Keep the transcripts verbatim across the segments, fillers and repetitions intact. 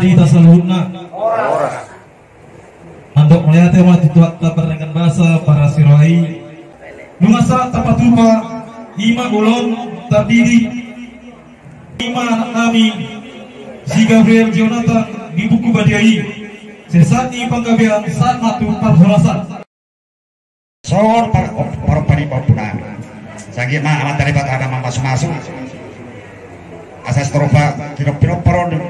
Di hita saluhutna. Mandok mauliate ma tu Tuhanta pardenggan basa, parasi roha i. Nunga sahat tapatupa, ima ulaon tardidi. Ima anak nami, si Gabriel Jonathan di buku badia i. Sai sahat ni panggabean, sahat ma tu parhorasan. Songon par-, parompa ni pahompu nami. Sai anggiat ma Amanta Debata na mamasumasu. Asa sitorop pinompar on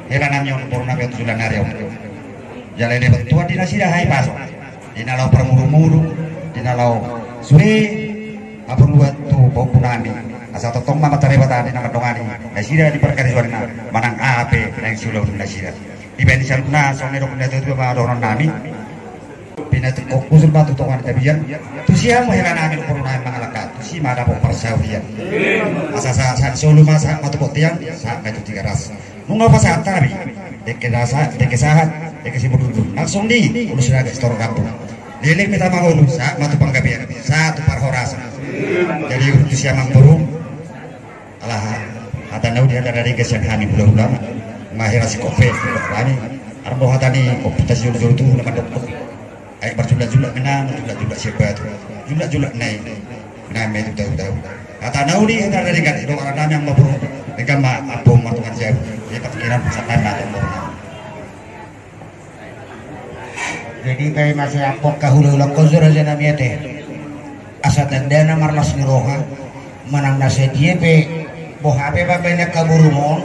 hela nami on, boru nami on tu joloan ni ari on. Jala dilean Tuhan di nasida hahipason, di na laho parmudumudun, di na laho sude haporluan tu pahompu nami. Asa tongtong ma Amanta Debata di na mandongani nasida di parkarejoanna manang aha pe naeng siulaon nasida. Dibaen ni saluhutna songon na nidok ni natuatua ma dohonon nami. Pinatupa husur ma tu tonga ni tapian. Tusi hamu hela nami dohot boru nami mangalangka, tusi ma dapot parsaulian. Asa sahat ni solu ma sahat ma tu bontean, sahat ma tu Tigaras. Nunga hupasahat hami dengke sahat, dengke simurdurdur, langsung di Hulu Sinaga, Sitorop Gambung. Leleng ma hita mangolu, sahat ma tu panggabean, sahat tu parhorasan. Jadi tusi amang boru. Ala hata na uli, hata na denggan sian hami hulahula ma, nunga hira singkop pe hami. Arbo hata ni ompunta sijolojolo tubu na mandok, aek marjulakjulak ma inna, marjulakjulak sian batu, julakjulak nai ma inna, ma i tu tahu-tahu. Hata na uli, hata na denggan, didok ala nami amang boru, denggan ma ampu martonga ni jabu. Ia patingkiran pasahat ma amang boru. Jadi pe masa angka hulahula, raja nami ate, asa tanda na marlas ni roha manang na sadia pe, boha pe mambaen angka borum on,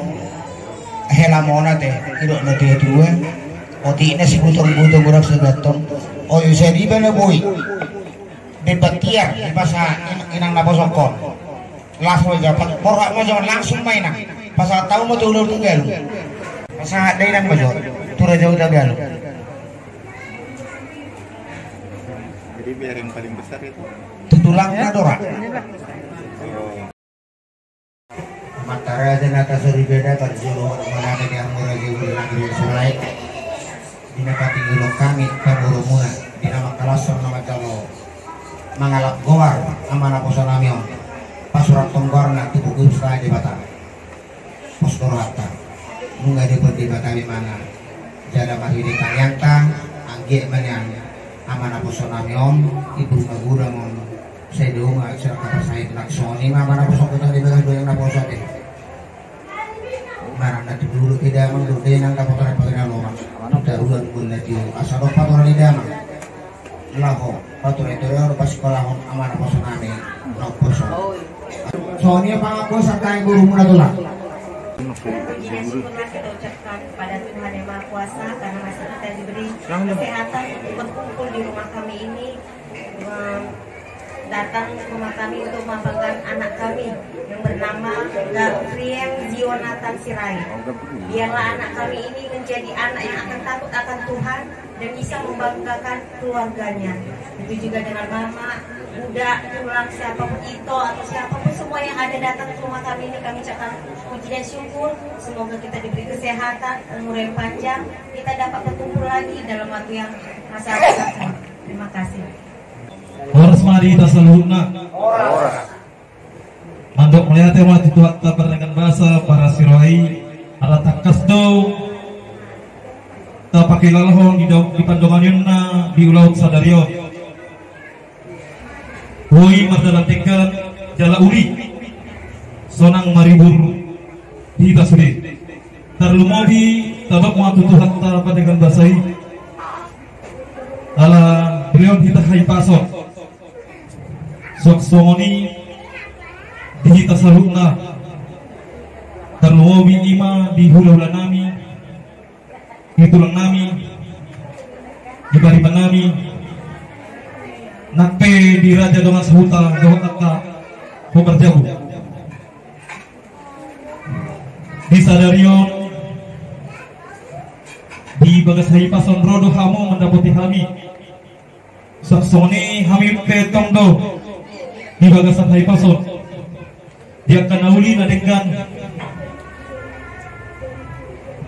helam on ate, didok natuatua, otikna sibutong-butong, godang sigantung. Oi, sai dibaen na boi. Bebatiar, dipasa in-, inang naposongkon. Las ma japat, borhat ma japat, langsung ma inang. Pasahat hamu ma tu ulaon tu Galung. Pasahat da inang ma jo tu Raja Huta Galung. Jadi biar yang paling besar itu. Tu tulangna do ra. Amanta raja na tarsoripada, parjolo mauliate di hamu raja i, di na patinggalhon hami parborumuna, di na mangkalashon na manjalo mangalap goar ama naposo nami on, pasuranghon goarna tu buku pusaka Debata. Pos do rohanta, nunga dipardebata be imana, jala marhite tangiangta, anggiat ma nian ama naposo nami on, imbur magodang on, sai dao ma sirang haparsahit. Nang songon i ma ama naposo, tu tano di bagas do inang naposo ate. Manang na tu dolok pe damang, dohot inang dapotan, dapotan na lomak. Tu toruan do na tio, asa dohot patoran ni damang. Laho patureture on, pasikolahon ama naposo nami naposo. Songon i ma pangakuan sian hami borumuna, tulang. Puji dan syukurlah kita ucapkan kepada Tuhan Yang Maha Kuasa karena masih kita diberi kesehatan untuk berkumpul di rumah kami ini. Em, datang ke rumah kami untuk membanggakan anak kami yang bernama Gabriel Jonathan Sirait. Biarlah anak kami ini menjadi anak yang akan takut akan Tuhan dan bisa membanggakan keluarganya. Begitu juga dengan mama, buda, tulang, siapapun, ito atau siapapun semua yang ada datang ke rumah kami ini, kami ucapkan puji dan syukur. Semoga kita diberi kesehatan, umur yang panjang, kita dapat berkumpul lagi dalam waktu yang sangat dekat. Terima kasih. Horas ma di hita saluhutna. Mandok mauliate ma tu Tuhanta pardenggan basa, parasi roha i, ala tangkas do tapakilalahon di dao-, di pandonganionna di ulaon sadari on. Boi mardalan denggan jala uli, sonang maribur hita sude. Tarlumobi tadok ma tu Tuhanta pardenggan basa i, ala diberehon hita hahipason. Suang songon i di hita saluhutna, tarlumobi ima di hulahula nami, di tulang nami, di pariban nami, nang pe di raja dongan sahuta dohot angka hombar jabu. Di sadari on, di bagas hahipason ro do hamu mandapoti hami. Suang songon i hami pe tong do di bagasan hahipason, di angka na uli na denggan,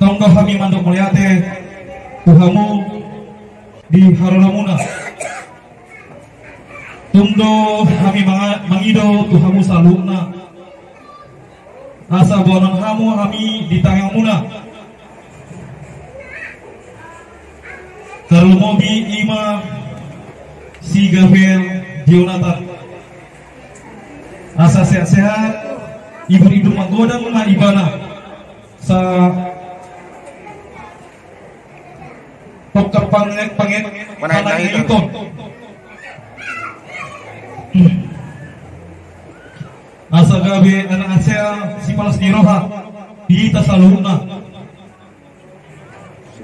tong do hami mandok mauliate tu hamu di haroromuna. Tung do hami manga-, mangido tu hamu saluhutna, asa boanon hamu hami di tangiangmuna. Tarlumobi ima si Gabriel Jonathan. Asa sehat-sehat, ibur-ibur magodang ma ibana. Sa tongka pangek-pangek manang na iton. Asa gabe anak na sipalas ni roha di hita saluhutna.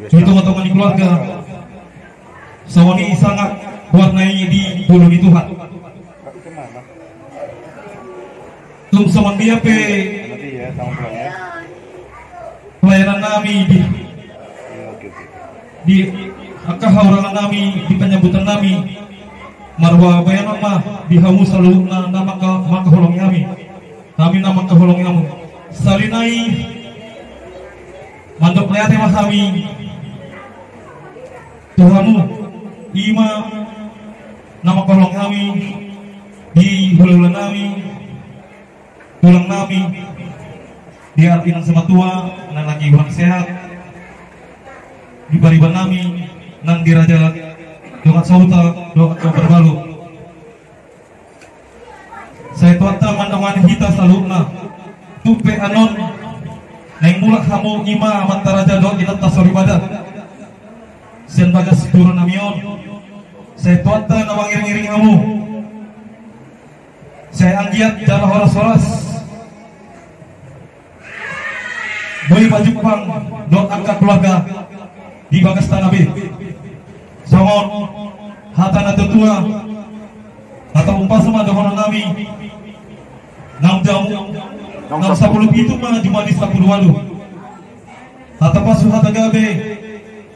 Di tonga-tonga ni keluarga. Songon i sanga buat na i di bulu ni Tuhan. Tung songon dia pe pelayanan nami di, di angka haurangan nami di penyambutan nami. Marhua bayanon ma di hamu saluhutna na mangka, mangkaholongi hami. Hami na mangkaholongi hamu. Sahali nai mandok mauliate ma hami tu hamu, ima na mangkaholongi hami di hula-hula nami, tulang nami, di arti nang simatua na lagi hurang sehat, di pariban nami nang di raja dongan sahuta dohot angka parbalu. Sai Tuhanta mandongani hita saluhutna. Tung pe annon naeng mulak hamu ima amanta raja dohot inanta soripada sian bagas joro nami on. Sai Tuhanta na mangiring-iring hamu. Sai anggiat jala horas-horas boi pajumpang dohot angka keluarga di bagas tana be. Songon hata na tuatua, hata umpasa ma dohonon nami. Naung jamu, naung sampulu pitu ma jumadi sampulu ualu. Hata pasu, hata gabe,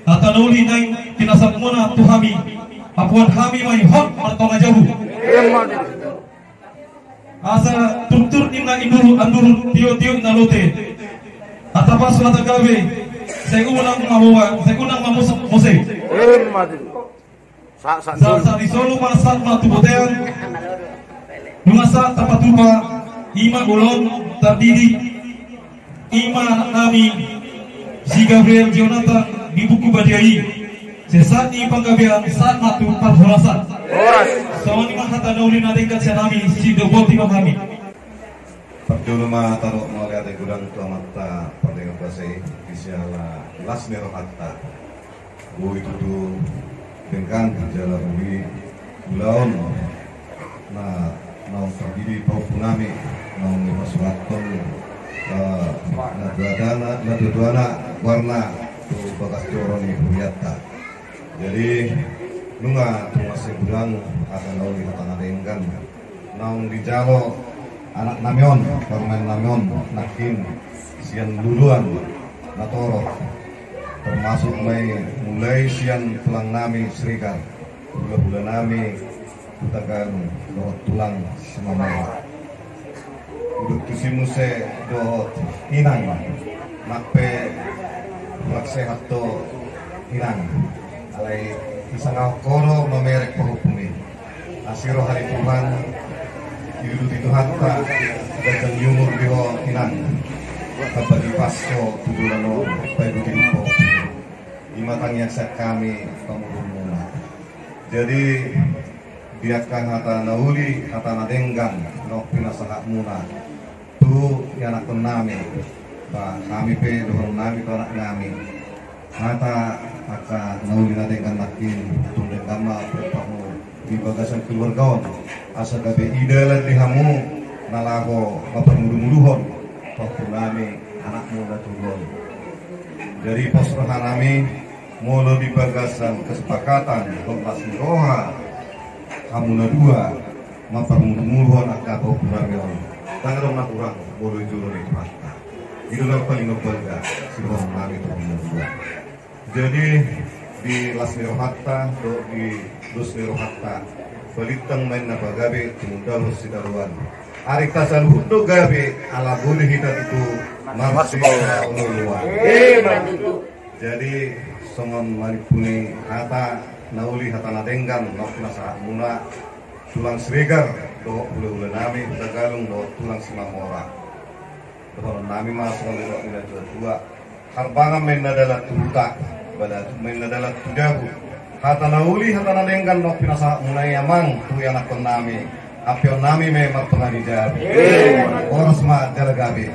hata na uli naeng pinasahat muna tu hami. Ampuan hami ma i hot martonga jabu. Asa turtur ninna andurut, andurut tiotio ninna lote. Hata pasu, hata gabe, sai unang mamoa, sai unang mamosok mose. Sa, sa, sa, sa di solu ma sahat ma tu bontean. Nunga sahat tapatupa ima ulaon tardidi. Ima anak nami si Gabriel Jonathan di buku badia i. Sai sahat ni panggabean sahat ma tu parhorasan. Horas. Songon i ma hata na uli na denggan sian hami, sidoboti ma hami. Parjolo ma tadok mauliate godang tu Amanta Pardenggan Basa i, di siala las ni rohanta. Boi tutu denggan jala uli ulaon na naung tardidi pahompu nami, naung dipasuhathon, eh, natuatuana, natuatuana goarna tu bagas joro ni hurianta. Jadi nunga tung mansai godang hata na uli hata na denggan naung dijalo anak nami on, parumaen nami on, nangkin sian luluan na torop, termasuk ma i mulai sian tulang nami Siregar, hulahula nami Hutagalung, dohot tulang Simamora. Hudok tusi muse dohot inang, nang pe hurang sehat do inang. Alai disangahon ho do mamereng pahompumi. Asi roha ni Tuhan, diuduti Tuhanta, ganjang ni umur di ho inang. Tamba dipas ho tu joloan on, paihut-ihut ho. I ma tangiang sian hami pamoruonmuna. Jadi di angka hata na uli, hata na denggan naung pinasahatmuna tu ianakhon nami, ba hami pe dohonon nami tu anak nami. Hata angka na uli na denggan nangkin, tung denggan ma pahompum di bagasan keluarga on, asa gabe i dalan di hamu na laho mamparmudumuduhon pahompu nami, anakmu na tolu on. Jadi pos roha nami, molo di bagasan kesepakatan dohot las ni roha hamu na dua mamparmudumuduhon angka pahompu nami on, ndang adong na hurang molo di jolo ni Tuhanta. I do na paling na balga sidohonon nami tu hamu na dua. Jadi di las ni rohanta dohot di dos ni rohanta, balintang ma inna pagabe, tumundalhon sitadoan. Ari tasaluhut do gabe, ala boi do hita tutu marsipaolooloan. Jadi songon manimpuli hata na uli hata na denggan naung pinasahatmuna, tulang Siregar dohot hulahula nami Hutagalung dohot tulang Simamora. Dohonon nami ma songon nidok ni natuatua: Harbangan ma inna dalan tu huta, balatu ma inna dalan tu jabu. Hata na uli, hata na denggan do pinasahatmuna i, amang, tu ianakkonnami. Ampeonnami ma i martonga di jabu. Horas ma jala gabe.